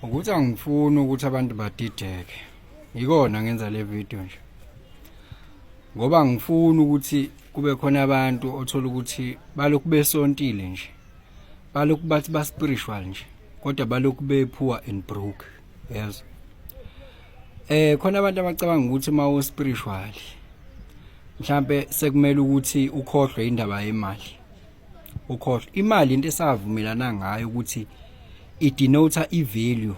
Ukuthi angifuni ukuthi abantu badideke. Yikona ngenza le video nje. Ngoba ngifuni ukuthi kube khona abantu othola ukuthi balokhu besontile nje. Balokhu bathi ba spiritual nje, kodwa balokhu be poor and broke. Yes. Khona abantu abacabanga ukuthi uma u spiritual mhlambe sekumele ukuthi ukhohlwe indaba yemali. Ukhohlwe imali, into esavumelana ngayo ukuthi i-denote i-value,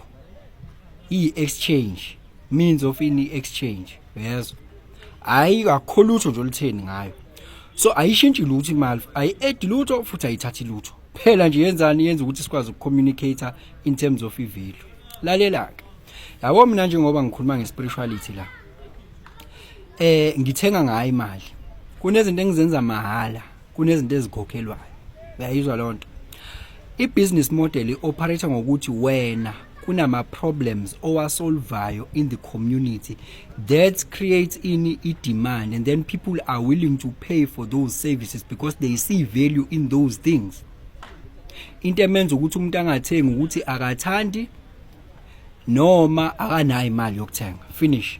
i-exchange, means of in exchange, uyezwa? Hayi, akukho lutho nje olutheni ngayo, so ayishintshi lutho imali, ayi-add lutho futhi ayithathi lutho. Phela nje yenzani? Yenza ukuthi sikwazi ukucommunicate in terms of i-value. Lalela-ke, yabo, mina njengoba ngikhuluma nge-spirituality la, ngithenga ngayo imali. Kunezinto engizenza mahhala, kunezinto ezikhokhelwayo, uyayizwa leyo nto? I-business model i-operate ngokuthi wena kunama problems owasolvayo in the community that creates in i-demand, and then people are willing to pay for those services because they see value in those things. Into emenza ukuthi umuntu angathengi ukuthi akathandi noma akanayo imali yokuthenga, finish.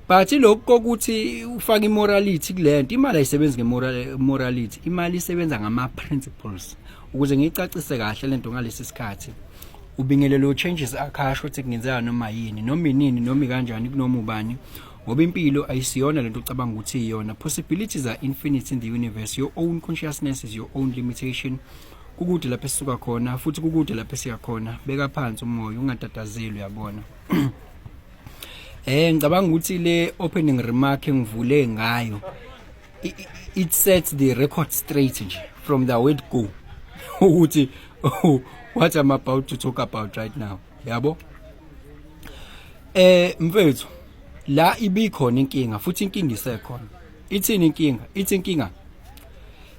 But lokhu kokuthi ufake imorality kulento, imali ayisebenzi ngemorality, imali isebenza ngama principles. Ukuze ngicacise kahle lento ngalesi sikhathi, ubingelelo changes akasho ukuthi kungenzeka noma yini, noma inini, noma kanjani, kunoma ubani, ngoba impilo ayisiyona lento ocabanga ukuthi iyona. Possibilities are infinite in the universe. Your own consciousness is your own limitation. Kukude lapho esisuka khona futhi kukude lapho esiya khona. Beka phansi umoya, ungatatazeli, uyabona? Ngicabanga ukuthi le opening remark engivule ngayo, it sets the record straight nje from the word go ukuthi what I'm about to talk about right now, yabo. Mfethu, la ibikhona inkinga futhi inkinga isekhona. Ithini inkinga? Ithi inkinga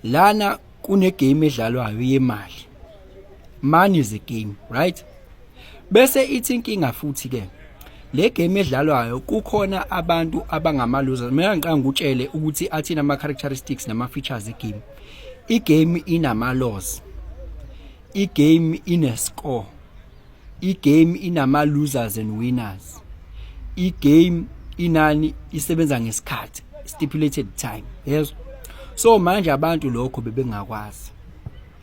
lana kune game edlalwayo yemali. Money is a game, right? Bese ithi inkinga futhi ke, le game edlalwayo kukhona abantu abangama losers. Mina ngiqala ngikutshele ukuthi athina ama characteristics nama features egame. Igame inama laws, igame ine score, igame inama losers and winners, igame inani, isebenza ngesikhathi, stipulated time, yes. So manje abantu lokho bebengakwazi,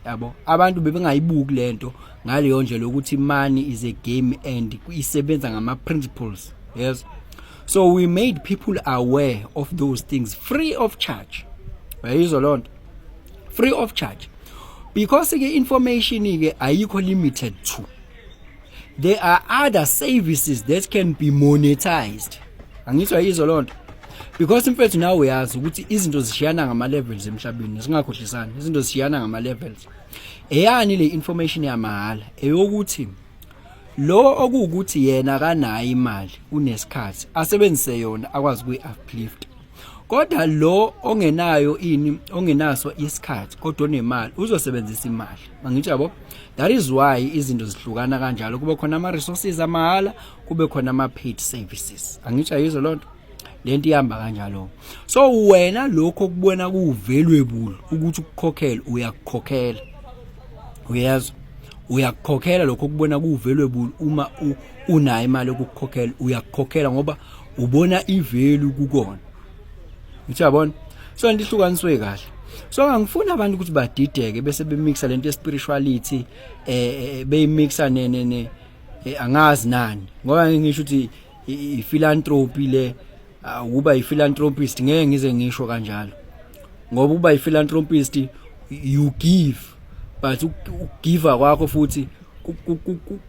yabo, abantu bebengayibuki lento ngaleyo ndlela ukuthi money is a game and isebenza ngama principles, yes. So we made people aware of those things free of charge, uyayizwa lonto? Free of charge, because ke information ke ayikho limited to, there are other services that can be monetized, angithi ayizwa lonto? Because mfethu, nawe uyazi ukuthi izinto zishiyana ngama levels emhlabeni, singakhohlisani, izinto zishiyana ngama levels. Eyani le information yamahala eyokuthi lo okuwukuthi yena akanayo imali, unesikhathi, asebenzise yona akwazi ukuyi-uplift, kodwa lo ongenayo ini, ongenaso isikhathi kodwa onemali, uzosebenzisa imali, angithi yabo? That is why izinto zihlukana kanjalo, kube khona ama resources amahala, kube khona ama paid services, angithi ayizwa lonto? Lento ihamba kanjalo. So wena lokho kubona kuvaluable ukuthi ukukhokhela, uyakukhokhela, uyezwa? Uyakukhokhela lokho kubona kuvaluable. Uma unayo imali yokukukhokhela, uyakukhokhela ngoba ubona ivalue kukona, ngithi yabona? So into ihlukaniswe kahle. So angifuni abantu ukuthi badideke bese bemixa lento ye-spirituality, beyimixa ne angazi nani, ngoba ngisho ukuthi i-philanthropy le, ukuba i-philanthropist, ngeke ngize ngisho kanjalo, ngoba ukuba i-philanthropist, you give, but ukugiva kwakho futhi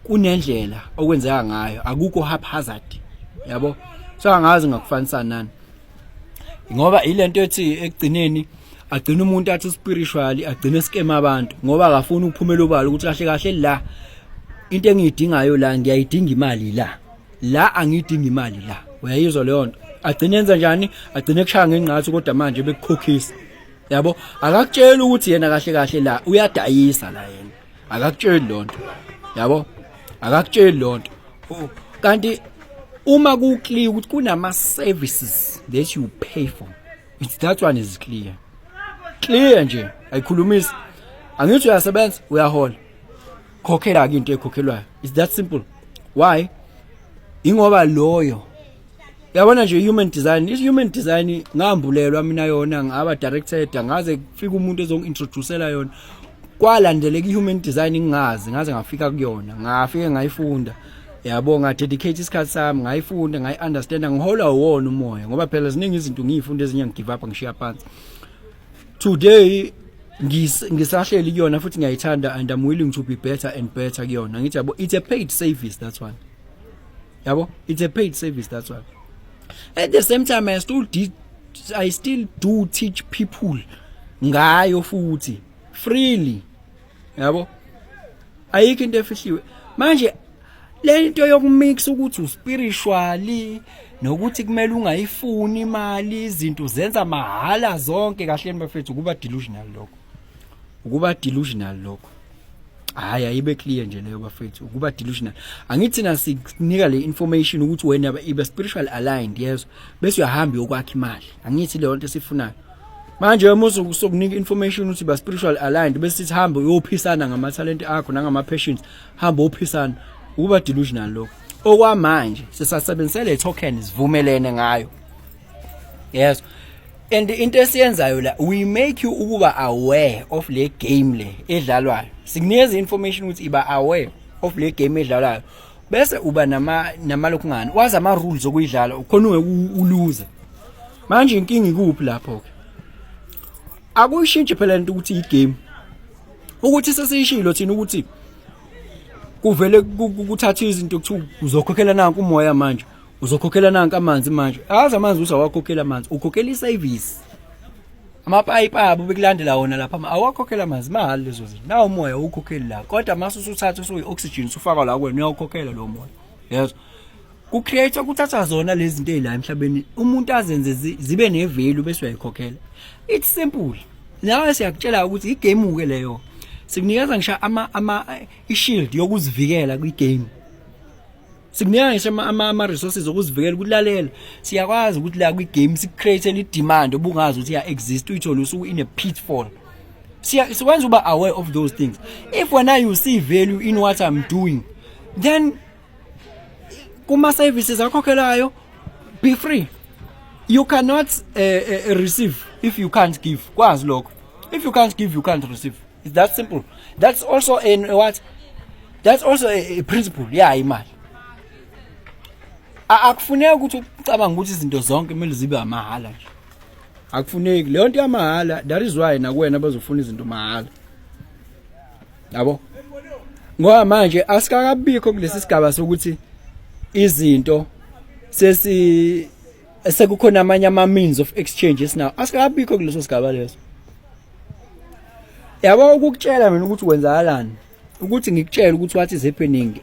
kunendlela okwenzeka ngayo, akukho haphazard, yabo. So angazi ngakufanisa nani, ngoba ilento ethi ekugcineni agcina umuntu athi spiritually, agcine scam abantu ngoba akafuni ukuphumela obala ukuthi kahle kahle la into engiyidingayo la, ngiyayidinga imali la, la angiyidingi imali la, uyayizwa leyo nto? Agcine enza njani? Agcine kushaya ngengqathu, kodwa manje bekukhokhisa, yabo. Akakutsheli ukuthi yena kahle kahle la uyadayisa la, yena akakutsheli lonto, yabo, akakutsheli lonto. Kanti uma ku clear ukuthi kunama services that you pay for, it's that one is clear, clear nje, ayikhulumisi. Angithi uyasebenza, uyahola, khokhela ke into ekhokhelwayo. It's that simple. Why? Ingoba loyo, yabona nje, human design is human design. Ngambulelwa mina yona, ngaba directed, ngaze kufika umuntu ezongi-introducela yona. Kwalandeleka i-human design ngingazi, ngaze ngafika kuyona, ngafike ngayifunda, yabo, nga-dedicate isikhathi sami, ngayifunda, ngayi-understanda, ngiholwa wona umoya, ngoba phela ziningi izinto ngiyifunda, ezinye ngi-give up, ngishiya phansi. Today ngisahleli kuyona futhi ngiyayithanda and I'm willing to be better and better kuyona. Ngithi, yabo, it's a paid service, that one, yabo, it's a paid service, that one. At the same time, I still do teach people ngayo futhi freely, yabo. Ayikho into efihliwe. Manje lento yokumix ukuthi uspiritually nokuthi kumele ungayifuni imali, izinto zenza mahala zonke, kahle bafethu, kuba delusional lokho, ukuba delusional lokho. Hayi, ayibe clear nje leyo, bafethu, ukuba delusional. Angithi na sikunika le information ukuthi wena ibe spiritual aligned, yes, bese uyahamba uyokwakha imali. Angithi leyo nto esifunayo manje? Uma usokunika information ukuthi ba spiritual aligned, bese sithi hamba uyophisana ngama talent akho nangama passions, hamba uyophisana, ukuba delusional lokho. Okwamanje sisasebenzisa le token, sivumelene ngayo, yes, and into esiyenzayo la, we make you ukuba aware of le game le edlalwayo. Sikunikeza information ukuthi iba aware of le game edlalwayo, bese uba nama namalokhu ngani, wazi ama rules okuyidlala khona, ungeke uluze. Manje inkinga ikuphi lapho ke? Akuyishintshi phela lento ukuthi igame, ukuthi sesiyishilo thina ukuthi kuvele kuthatha izinto, kuthiwa uzokhokhela nanku umoya manje, uzokhokhela nanku amanzi manje. Azi amanzi, usawakhokhela amanzi, ukhokhela iservice, amapayipi abo bekulandela wona lapha, awakhokhela amanzi mahhala lezo zinto. Nawo umoya ukhokheli la, kodwa mase usuthatha usuyi-oxygen, usufaka la kuwena, uyawukhokhela lo moya, yes. Ku-create, kuthatha zona lezi zinto ezila emhlabeni, umuntu azenze zibe nevalue, bese uyayikhokhela. It's simple. Nawe siyakutshela ukuthi igame ke leyo. Sikunikeza ngisho ama ishield yokuzivikela kwi-game, sikunika ngisho ama resources okuzivikela ukulalela. Siyakwazi ukuthi la kwi-game sikucreate i-demand obungazi ukuthi iya exist, uyithole usuku in a pitfall. Siya sikwenza uba aware of those things. If when you see value in what I'm doing, then kuma services akhokhelayo, be free. You cannot receive if you can't give. Kwazi lokho, if you can't give, you can't receive. It's that simple. That's also in what, that's also a principle. Yeah, imali akufuneki ukuthi ucabange ukuthi izinto zonke kumele zibe amahhala nje. Akufuneki leyo nto yamahhala. That is why nakuwena bazofuna izinto mahhala, yabo, ngoba manje asikakabikho kulesi sigaba sokuthi izinto sesi sekukhona amanye ama means of exchange esinawo. Asikakabikho kuleso sigaba leso, yabo. Ukukutshela mina ukuthi kwenzakalani, ukuthi ngikutshele ukuthi what is happening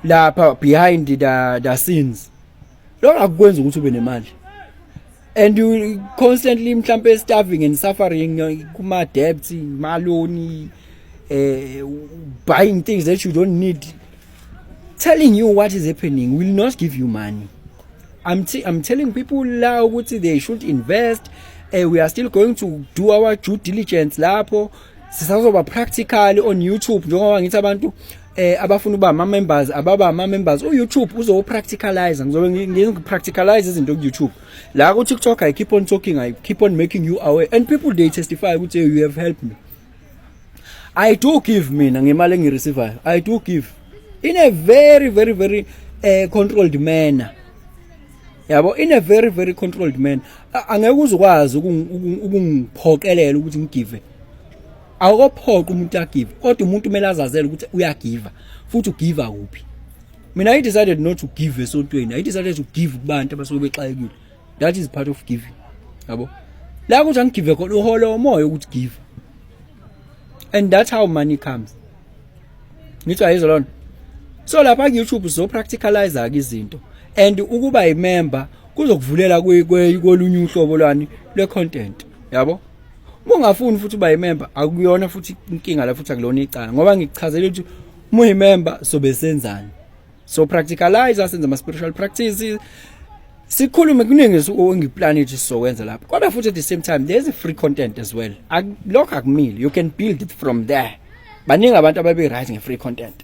lapha behind the scenes, lokho akukwenza ukuthi ube nemali and you constantly mhlambe starving and suffering kuma debts, maloni, buying things that you don't need. Telling you what is happening will not give you money. I'm telling people la ukuthi they should invest. We are still going to do our due diligence lapho. Sisazoba practical on YouTube, njengoba ngithi abantu abafuna ukuba ama members ababa ama members. U YouTube uzo practicalize, ngizobe ngi practicalize izinto ku YouTube. La ku TikTok I keep on talking, I keep on making you aware, and people, they testify ukuthi you have helped me. I do give mina ngemali engireceivayo. I do give in a very very very controlled manner, yabo, in a very very controlled manner. Angeke uzukwazi ukungiphoqelela ukuthi ngigive. Awukophoqa umuntu agive, kodwa umuntu kumele azazele ukuthi uyagiva futhi ugiva kuphi. Mina I decided not to give esontweni, I decided to give kubantu abasuke bexakekile. That is part of giving, yabo. La kuthi angigive khona, uholo umoya ukuthi give, and that's how money comes. Ngithi ayizwa lona. So lapha ku YouTube so practicalize ke izinto, and ukuba imember kuzokuvulela kolunye uhlobo lwani lwe content, yabo. Uma ungafuni futhi uba imember, akuyona futhi inkinga la, futhi akulona icala, ngoba ngikuchazela ukuthi uma uyimember sobe senzani. So practicalize, senze ama spiritual practices, sikhulume kuningi engiplan ukuthi sizokwenza lapho, kodwa futhi at the same time there's a free content as well. Lokho akumile, you can build it from there. Baningi abantu ababe right nge free content.